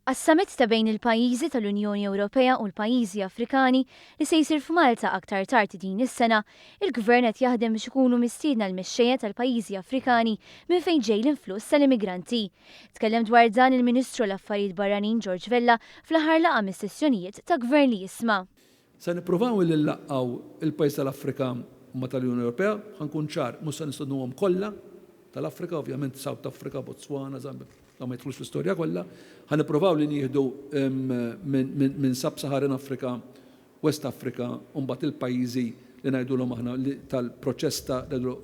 Għas-summit ta' bejn il-pajjiżi tal-Unjoni Ewropea u l-pajjiżi Afrikani li se jsir f'Malta aktar tard din is-sena, il-Gvern qed jaħdem biex ikunu mistiedna l-mexxejja tal-pajjiżi Afrikani minn fejn ġej l-influss tal-immigranti. Tkellem dwar dan il-Ministru għall-Affarijiet Barranin George Vella fl-aħħar laqgħa mis-sessjonijiet ta' Gvern li Jisma'. Se nippruvaw li nlaqqgħu l-pajjiż tal-Afrika ma' tal-Unjoni Ewropea, ħa nkun ċar, mhux se nistednuhom kollha tal-Afrika, ovvjament South Africa, Botswana, Zambia, dawn ma jidħlux fl-istorja kollha. Ħa nippruvaw li nieħdu minn Sub-Saharan Africa, West Africa u mbagħad il-pajjiżi li ngħidulhom aħna li tal-proċess ta'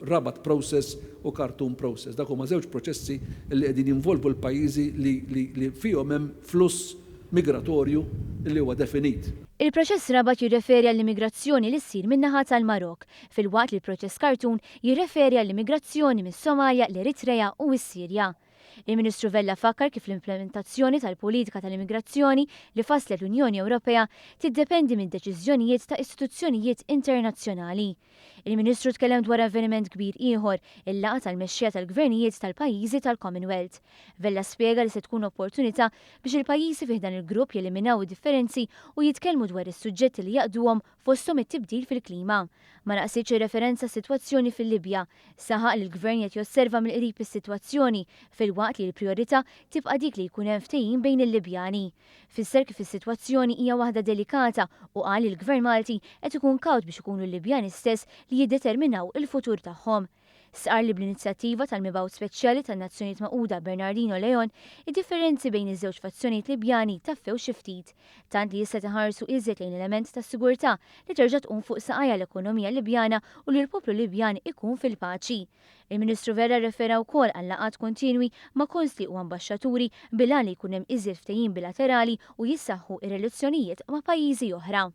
Rabat Process u Khartoum Process. Dak huma żewġ proċessi li qegħdin jinvolvu l-pajjiżi li fihom hemm fluss migratorju li huwa definit. Il-proċess Rabat jirreferi għall-immigrazzjoni li ssir min-naħa tal-Marokk, filwaqt li l-proċess Khartoum jirreferi għall-immigrazzjoni mis-Somalja, l-Eritrea u s-Sirja. Il-Ministru Vella fakkar kif l-implementazzjoni tal-politika tal-immigrazzjoni li fasslet l-Unjoni Ewropea tiddependi minn deċiżjonijiet ta' istituzzjonijiet internazzjonali. Il-Ministru tkellem dwar avveniment kbir ieħor, il-laqgħa tal-mexxejja tal-gvernijiet tal-pajjiżi tal-Commonwealth. Vella spjega li se tkun opportunità biex il-pajjiżi fi ħdan il-grupp jeliminaw id-differenzi u jitkellmu dwar is-suġġetti li jgħaqqduhom fosthom it-tibdil fil-klima. Ma naqsitx ir-referenza għas-sitwazzjoni fil-Libja. Saħaq li l-Gvern qed josserva mill-qrib is-sitwazzjoni filwaqt li l-prijorità tibqa' dik li jkun hemm ftehim bejn il-Libjani. Fisser kif is-sitwazzjoni hija waħda delikata u qal li l-Gvern Malti qed ikun kawt biex ikunu l-Libjani stess li jiddeterminaw il-futur tagħhom. Stqarr li bl-inizjattiva tal-Mibgħut Speċjali tan-Nazzjonijiet Magħquda Bernardino Leon, id-differenzi bejn iż-żewġ fazzjonijiet Libjani taffew xi ftit, tant li issa qed iħarsu iżjed lejn l-element tas-sigurtà li terġa' tqum fuq saqajha l-ekonomija Libjana u li l-poplu Libjan ikun fil-paċi. Il-Ministru Vella rrefera wkoll għal laqgħat kontinwi ma' konsli u ambaxxaturi bil-għan li jkun hemm iżjed ftehim bilaterali u jissaħħu r-relazzjonijiet ma' pajjiżi oħra.